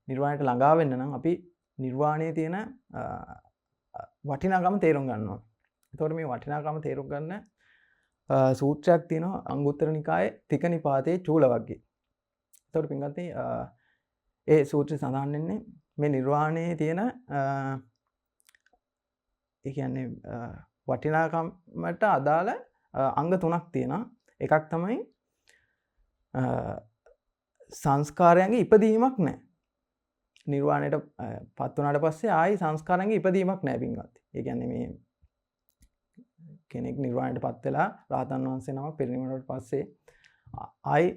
නිර්වාණයට ළඟා වෙන්න නම් අපි නිර්වාණයේ තියෙන වටිනාකම තේරුම් ගන්න ඕන. එතකොට මේ වටිනාකම තේරුම් ගන්න සූත්‍රයක් තියෙනවා අංගුත්තර නිකායේ තික නිපාතේ චූල වග්ගේ. එතකොට පින්වත්නි, ඒ සූත්‍රය සඳහන් වෙන්නේ මේ නිර්වාණයේ තියෙන, ඒ කියන්නේ වටිනාකමට අදාළ අංග තුනක් තියෙනවා. එකක් තමයි සංස්කාරයන්ගේ ඉපදීමක් නැහැ. නිර්වාණයට පත් වුණාට පස්සේ ආයි සංස්කාරයන්ගේ ඉපදීමක් නැහැ පින්වත්. ඒ කියන්නේ මේ කෙනෙක් නිර්වාණයට පත් වෙලා රහතන් වහන්සේ නමක් පිරිනිවනුනට පස්සේ ආයි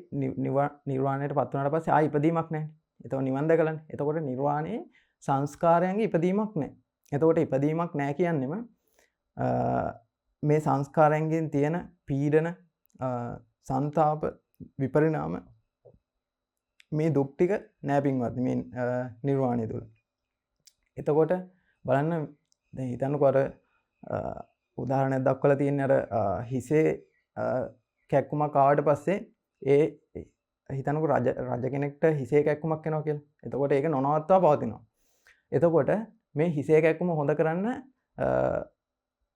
නිර්වාණයට පත් වුණාට පස්සේ ආයි ඉපදීමක් නැහැ. එතකොට නිවන් දැකලානේ. එතකොට නිර්වාණයේ සංස්කාරයන්ගේ ඉපදීමක් නැහැ. එතකොට ඉපදීමක් නැහැ කියන්නේම මේ සංස්කාරයන්ගෙන් තියෙන පීඩන, සන්තාප, විපරිණාම මේ දුක් ටික නෑ පින්වත්නි මේ නිර්වාණය තුල. එතකොට බලන්න දැන් හිතන්නකෝ අර උදාහරණයක් දක්වලා තියෙන්නේ අර හිසේ කැක්කුමක් ආවට පස්සේ ඒ හිතන්නකෝ රජ කෙනෙක්ට හිසේ කැක්කුමක් එනවා කියලා. එතකොට ඒක නොනවත්වා පවතිනවා. එතකොට මේ හිසේ කැක්කුම හොඳ කරන්න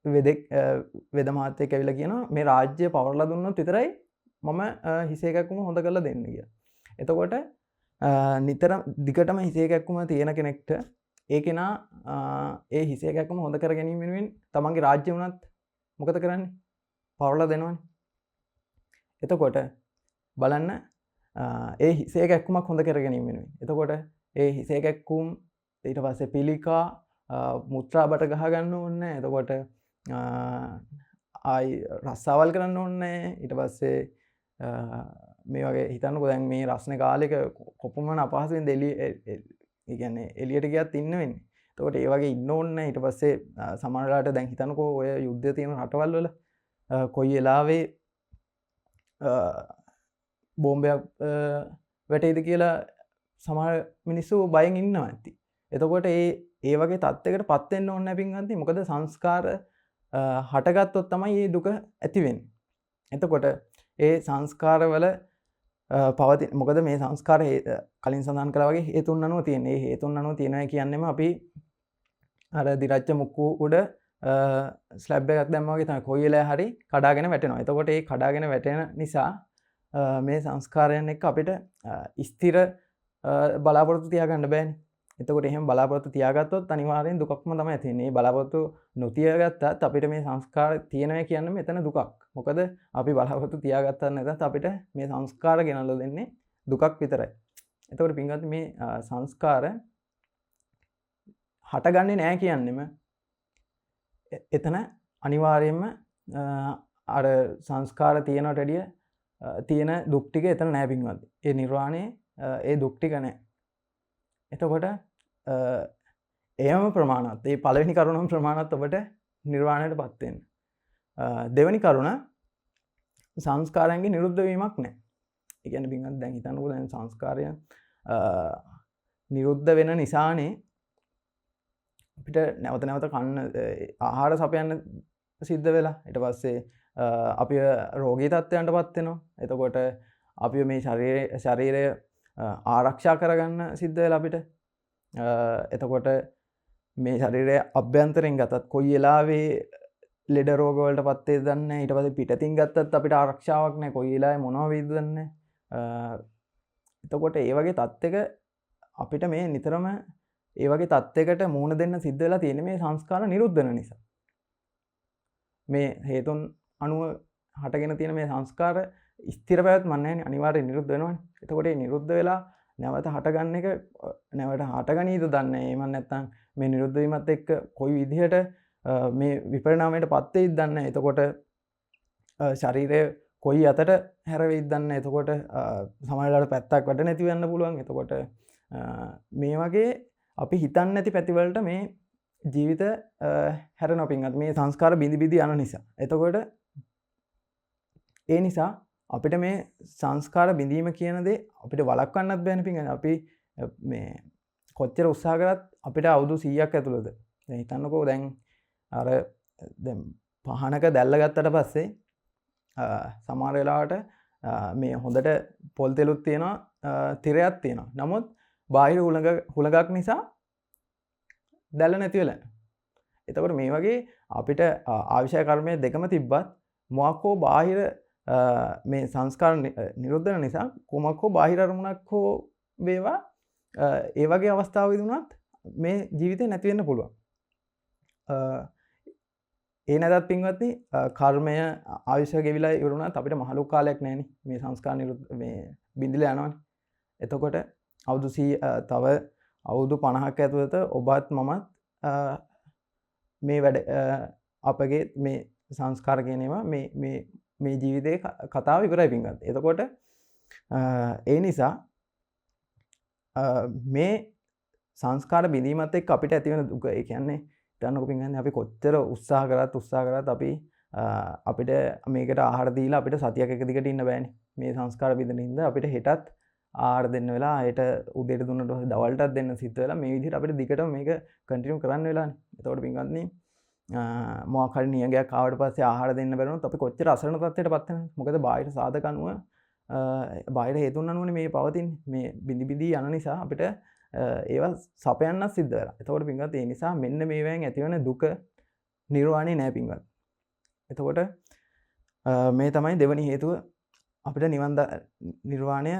වෙදෙක් වෙද මහත්තයෙක් ඇවිල්ලා කියනවා මේ රාජ්‍ය පවරලා දුන්නොත් විතරයි මම හිසේ කැක්කුම හොඳ කරලා දෙන්න කියලා. එතකොට නිතර දිගටම හිසේ කැක්කුම තියෙන කෙනෙක්ට ඒ කෙනා ඒ හිසේ කැක්කුම හොඳ කර ගැනීම වෙනුවෙන් තමන්ගේ රාජ්‍ය වුණත් මොකද කරන්නේ? පවරලා දෙනවනේ. එතකොට බලන්න ඒ හිසේ කැක්කුමක් හොඳ කර ගැනීම වෙනුවෙන්. එතකොට ඒ හිසේ කැක්කුම් ඊට පස්සේ පිළිකා, මුත්‍රා බට ගහ ගන්න ඕනේ. එතකොට ආයි රස්සාවල් කරන්න ඕනේ. ඊට පස්සේ මේ වගේ හිතන්නකෝ දැන් මේ රස්නේ කාලෙක කොපමණ අපහසුවෙන්ද එළිය, ඒ කියන්නේ එළියට ගියත් ඉන්න වෙන්නේ. එතකොට ඒ වගේ ඉන්න ඕනේ. ඊට පස්සේ සමහර වෙලාවට දැන් හිතන්නකෝ ඔය යුද්ධය තියෙන රටවල් වල කොයි වෙලාවේ බෝම්බයක් වැටෙයිද කියලා සමහර මිනිස්සු බයෙන් ඉන්නවා ඇති. එතකොට ඒ වගේ තත්ත්වයකට පත් වෙන්න ඕනේ නැහැ පින්වත්නි. මොකද සංස්කාර හටගත්තොත් තමයි මේ දුක ඇති වෙන්නේ. එතකොට ඒ සංස්කාරවල පවතින, මොකද මේ සංස්කාර කලින් සඳහන් කළා වගේ හේතුන් අනුව තියෙන. ඒ හේතුන් අනුව තියෙනවා කියන්නේම අපි අර දිරච්ච මුක්කු උඩ ස්ලැබ් එකක් දැම්මා වගේ තමයි. කොයි වෙලාවෙ හරි කඩාගෙන වැටෙනවා. එතකොට ඒ කඩාගෙන වැටෙන නිසා මේ සංස්කාරයන් එක්ක අපිට ස්ථිර බලාපොරොත්තු තියාගන්න බෑනේ. එතකොට එහෙම බලාපොරොත්තු තියාගත්තොත් අනිවාර්යෙන් දුකක්ම තමයි ඇති වෙන්නේ. මේ බලාපොරොත්තු නොතියාගත්තත් අපිට මේ සංස්කාර තියෙනවා කියන්නේ මෙතන දුකක්. මොකද අපි බලාපොරොත්තු තියාගත්තත් නැතත් අපිට මේ සංස්කාර ගෙනල්ලා දෙන්නේ දුකක් විතරයි. එතකොට පින්වත්නි මේ සංස්කාර හටගන්නේ නෑ කියන්නෙම එතන අනිවාර්යයෙන්ම අර සංස්කාර තියෙනවට වැඩිය තියෙන දුක් ටික එතන නෑ පින්වත්නි. ඒ නිර්වාණයේ ඒ දුක් ටික නෑ. එතකොට එයම ප්‍රමාණවත්. ඒ පළවෙනි කරුණම ප්‍රමාණවත් ඔබට නිර්වාණයට පත් වෙන්න. දෙවෙනි කරුණ සංස්කාරයන්ගේ නිරුද්ධ වීමක් නෑ. ඒ කියන්නේ පින්වත් දැන් හිතන්නකෝ දැන් සංස්කාරයන් නිරුද්ධ වෙන නිසානේ අපිට නැවත නැවත කන්න ආහාර සපයන්න සිද්ධ වෙලා. ඊට පස්සේ අපි රෝගී තත්ත්වයන්ට පත් වෙනවා. එතකොට අපි මේ ශරීරය ආරක්ෂා කරගන්න සිද්ධ වෙලා අපිට. එතකොට මේ ශරීරය අභ්‍යන්තරයෙන් ගතත් කොයි වෙලාවේ ලෙඩ රෝග වලට පත් වෙයිද දන්නේ නැහැ. ඊට පස්සේ පිටතින් ගත්තත් අපිට ආරක්ෂාවක් නැහැ. කොයි වෙලාවේ මොනවා වෙයිද දන්නේ නැහැ. එතකොට ඒ වගේ තත්ත්වයක අපිට මේ නිතරම ඒ වගේ තත්ත්වයකට මුහුණ දෙන්න සිද්ධ වෙලා තියෙන්නේ මේ සංස්කාර නිරුද්ධ වෙන නිසා. මේ හේතුන් අනුව හටගෙන තියෙන මේ සංස්කාර ස්ථිර පැවැත්මක් නැහැනේ, අනිවාර්යෙන් නිරුද්ධ වෙනවනේ. එතකොට මේ නිරුද්ධ වෙලා නැවත හටගන්න එක නැවත හටගනීද දන්නේ නැහැ. එහෙම නැත්නම් මේ නිරුද්ධ වීමත් එක්ක කොයි විදිහට මේ විපරිණාමයට පත් වෙයිද දන්නේ නැහැ. එතකොට ශරීරය කොයි අතට හැරවෙයිද දන්නේ නැහැ. එතකොට සමහර වෙලාවට පැත්තක් වැඩ නැති වෙන්න පුළුවන්. එතකොට මේ වගේ අපි හිතන්නේ නැති පැතිවලට මේ ජීවිත හැරෙනවා පින්වත්. මේ සංස්කාර බිඳි බිඳි යන නිසා. එතකොට ඒ නිසා අපිට මේ සංස්කාර බිඳීම කියන දේ අපිට වළක්වන්නත් බෑනේ පින්වත්. අපි මේ කොච්චර උත්සාහ කරත් අපිට අවුරුදු 100ක් ඇතුළත දැන් හිතන්නකෝ දැන් අර දැන් පහනක දැල්ල ගත්තට පස්සේ සමහර වෙලාවට මේ හොඳට පොල් තෙලුත් තියෙනවා, තිරයක් තියෙනවා. නමුත් බාහිර හුළඟක් නිසා දැල්ල නැති වෙලා යනවා. එතකොට මේ වගේ අපිට ආවිෂය කර්මය දෙකම තිබ්බත් මොකක් හෝ බාහිර මේ සංස්කාර නිරුද්ධ වෙන නිසා කුමක් හෝ බාහිර අරමුණක් හෝ වේවා ඒ වගේ අවස්ථාවකදී වුණත් මේ ජීවිතේ නැති වෙන්න පුළුවන්. ඒ නැතත් පින්වත්නි කර්මය ආයුෂ ගෙවිලා ඉවර වුණත් අපිට මහ ලොකු කාලයක් නෑනේ මේ සංස්කාර නිරුද්ධ මේ බිඳිලා යනවනේ. එතකොට අවුරුදු තව අවුරුදු 50ක් ඇතුළත ඔබත් මමත් මේ වැඩ අපගේ මේ සංස්කාර කියන ඒවා මේ මේ මේ ජීවිතේ කතාව ඉවරයි පින්වත්. එතකොට ඒ නිසා මේ සංස්කාර බිඳීමත් එක්ක අපිට ඇති වෙන දුක, ඒ කියන්නේ හිතන්නකෝ පින්වත්නි, අපි කොච්චර උත්සාහ කරත් අපි අපිට මේකට ආහාර දීලා අපිට සතියක් එක දිගට ඉන්න බෑනේ. මේ සංස්කාර බිඳින හින්දා අපිට හෙටත් ආහාර දෙන්න වෙලා, හෙට උදේට දුන්නට පස්සේ දවල්ටත් දෙන්න සිද්ධ වෙලා, මේ විදිහට අපිට දිගටම මේක කන්ටිනියු කරන්න වෙලානේ. එතකොට පින්වත්නි මොකක් හරි නියඟයක් ආවට පස්සේ ආහාර දෙන්න බැරුණොත් අපි කොච්චර අසරණ තත්ත්වයට පත් වෙනවද? මොකද බාහිර සාධක අනුව බාහිර හේතුන් අනුවනේ මේ පවතින්නේ. මේ බිඳි බිඳි යන නිසා අපිට ඒවා සපයන්නත් සිද්ධ වෙලා. එතකොට පින්වත් ඒ නිසා මෙන්න මේවෙන් ඇතිවන දුක නිර්වාණය නෑ පින්වත්. එතකොට මේ තමයි දෙවනි හේතුව අපිට නිවන් නිර්වාණය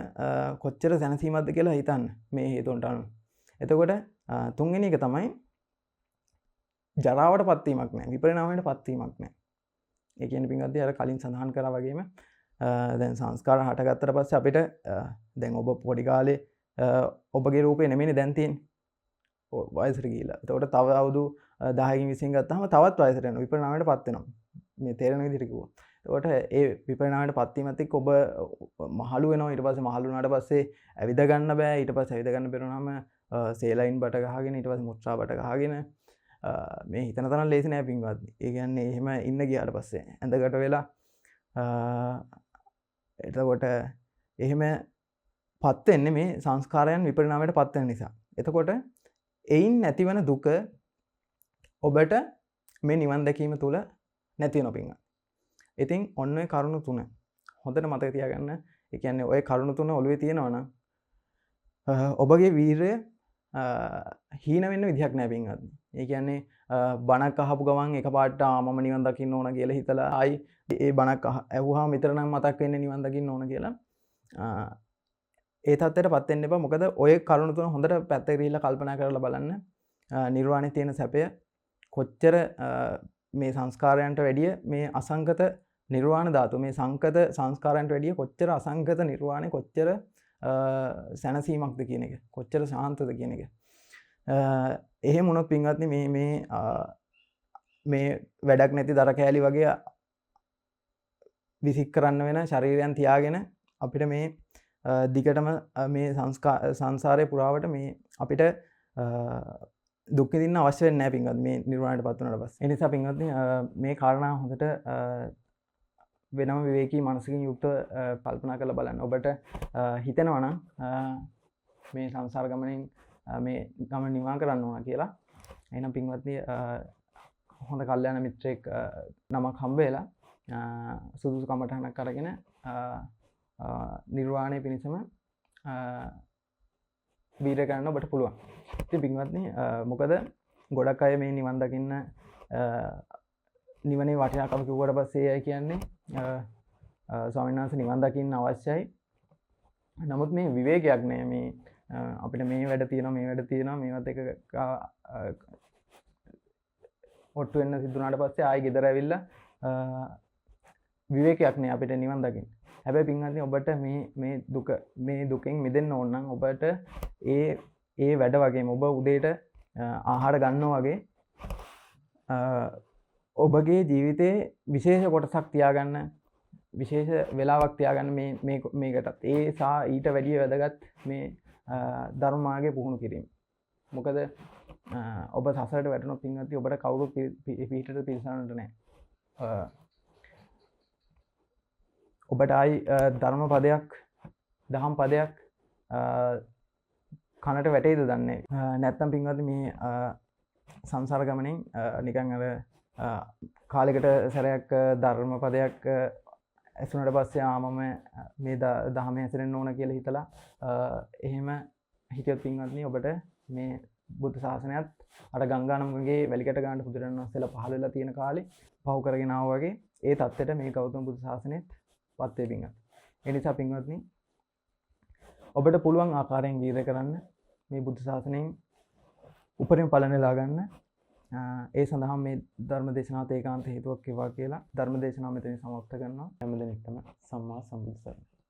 කොච්චර සැනසීමක්ද කියලා හිතන්න මේ හේතුන්ට අනුව. එතකොට තුන්වෙනි එක තමයි ජරාවට පත්වීමක් නෑ, විපරිණාමයට පත්වීමක් නෑ. ඒ කියන්නේ පින්වත්නි අර කලින් සඳහන් කරා වගේම දැන් සංස්කාර හටගත්තට පස්සේ අපිට දැන් ඔබ පොඩි කාලේ ඔබගේ රූපේ නෙමෙයිනේ දැන් තියෙන්නේ. වයසට ගිහිල්ලා. එතකොට තව අවුරුදු 10කින් 20කින් ගත්තාම තවත් වයසට යනවා, විපරිණාමයට පත් වෙනවා. මේ තේරෙන විදිහට කිව්වොත්. එතකොට ඒ විපරිණාමයට පත්වීමත් එක්ක ඔබ මහලු වෙනවා. ඊට පස්සේ මහලු වුණාට පස්සේ ඇවිද ගන්න බෑ. ඊට පස්සේ ඇවිද ගන්න බැරි වුණාම සේලයින් බට ගහගෙන, ඊට පස්සේ මුත්‍රා බට ගහගෙන මේ හිතන තරම් ලේසි නෑ පින්වත්නි. ඒ කියන්නේ එහෙම ඉන්න ගියාට පස්සේ ඇඳකට වෙලා එතකොට එහෙම පත් වෙන්නේ මේ සංස්කාරයන් විපරිණාමයට පත් වෙන නිසා. එතකොට එයින් නැතිවන දුක ඔබට මේ නිවන් දැකීම තුළ නැති වෙනවා පින්වත්. ඉතින් ඔන්න ඔය කරුණු තුන හොඳට මතක තියාගන්න. ඒ කියන්නේ ඔය කරුණු තුන ඔළුවේ තියෙනවා නම් ඔබගේ වීරය හීන වෙන්න විදිහක් නෑ පින්වත්නි. ඒ කියන්නේ බණක් අහපු ගමන් එකපාරට මම නිවන් දකින්න ඕන කියලා හිතලා ආයි ඒ බණක් ඇහුවාම විතර නම් මතක් වෙන්නේ නිවන් දකින්න ඕන කියලා. ඒ තත්ත්වයට පත් වෙන්න එපා. මොකද ඔය කරුණු තුන හොඳට පැත්තකට ගිහිල්ලා කල්පනා කරලා බලන්න. නිර්වාණයේ තියෙන සැපය කොච්චර මේ සංස්කාරයන්ට වැඩිය මේ අසංකත නිර්වාණ ධාතුව, මේ සංකත සංස්කාරයන්ට වැඩිය කොච්චර අසංකත නිර්වාණය, කොච්චර සැනසීමක්ද කියන එක, කොච්චර ශාන්තද කියන එක. එහෙම වුණොත් පින්වත්නි මේ මේ මේ වැඩක් නැති දර කෑලි වගේ විසික් කරන්න වෙන ශරීරයන් තියාගෙන අපිට මේ දිගටම මේ සංසාරේ පුරාවට මේ අපිට දුක් විඳින්න අවශ්‍ය වෙන්නේ නැහැ පින්වත්නි මේ නිර්වාණයට පත් වුණාට පස්සේ. ඒ නිසා පින්වත්නි මේ කාරණා හොඳට වෙනම විවේකී මනසකින් යුක්තව කල්පනා කරලා බලන්න. ඔබට හිතෙනවා නම් මේ සංසාර ගමනෙන් මේ ගමන නිවා කරන්න ඕන කියලා. එහෙනම් පින්වත්නි හොඳ කල්යාණ මිත්‍රයෙක් නමක් හම්බ වෙලා සුදුසු කමඨහනක් අරගෙන නිර්වාණය පිණිසම වීරය කරන්න ඔබට පුළුවන්. ඉතින් පින්වත්නි මොකද ගොඩක් අය මේ නිවන් දකින්න නිවනේ වටිනාකම කිව්වට පස්සේ ඒ අය කියන්නේ ස්වාමීන් වහන්සේ නිවන් දකින්න අවශ්‍යයි. නමුත් මේ විවේකයක් නෑ. මේ අපිට මේ වැඩ තියෙනවා, මේ වැඩ තියෙනවා, මේවත් එක ඔට්ටු වෙන්න සිද්ධ වුණාට පස්සේ ආයි ගෙදර ඇවිල්ලා විවේකයක් නෑ අපිට නිවන් දකින්න. හැබැයි පින්වත්නි ඔබට මේ දුක, මේ දුකෙන් මිදෙන්න ඕන නම් ඔබට ඒ වැඩ වගේම ඔබ උදේට ආහාර ගන්නවා වගේ ඔබගේ ජීවිතේ විශේෂ කොටසක් තියාගන්න, විශේෂ වෙලාවක් තියාගන්න මේ මේකටත් ඒ සා ඊට වැඩිය වැදගත් මේ ධර්ම මාර්ගය පුහුණු කිරීම. මොකද ඔබ සසරට වැටුණොත් පින්වත්නි ඔබට කවුරු පිහිටට පිළිසරණට නෑ. ඔබට ආයි ධර්ම පදයක්, දහම් පදයක් කනට වැටෙයිද දන්නේ නෑ. නැත්තම් පින්වත්නි මේ සංසාර ගමනෙන් නිකන් අර කාලෙකට සැරයක් ධර්ම පදයක් ඇසුනට පස්සේ මම මේ දහමේ හැසිරෙන්න ඕන කියලා හිතලා එහෙම හිටියොත් පින්වත්නි, ඔබට මේ බුද්ධ ශාසනයත් අර ගංගානම්ගේ වැලිකඩ ගන්න බුදුරජාණන් වහන්සේලා පහළ වෙලා තියෙන කාලේ පහු කරගෙන ආවා වගේ ඒ තත්ත්වයට මේ ගෞතම බුදු ශාසනයත් පත් වේ පින්වත්. ඒ නිසා පින්වත්නි, ඔබට පුළුවන් ආකාරයෙන් වීරය කරන්න, මේ බුද්ධ ශාසනයෙන් උපරිම ඵල නෙලා ගන්න. ඒ සඳහා මේ ධර්ම දේශනාවත් ඒකාන්ත හේතුවක් වේවා කියලා ධර්ම දේශනාව මෙතනින් සමාප්ත කරනවා. හැම දිනෙකටම සම්මා සම්බුදු සරණයි.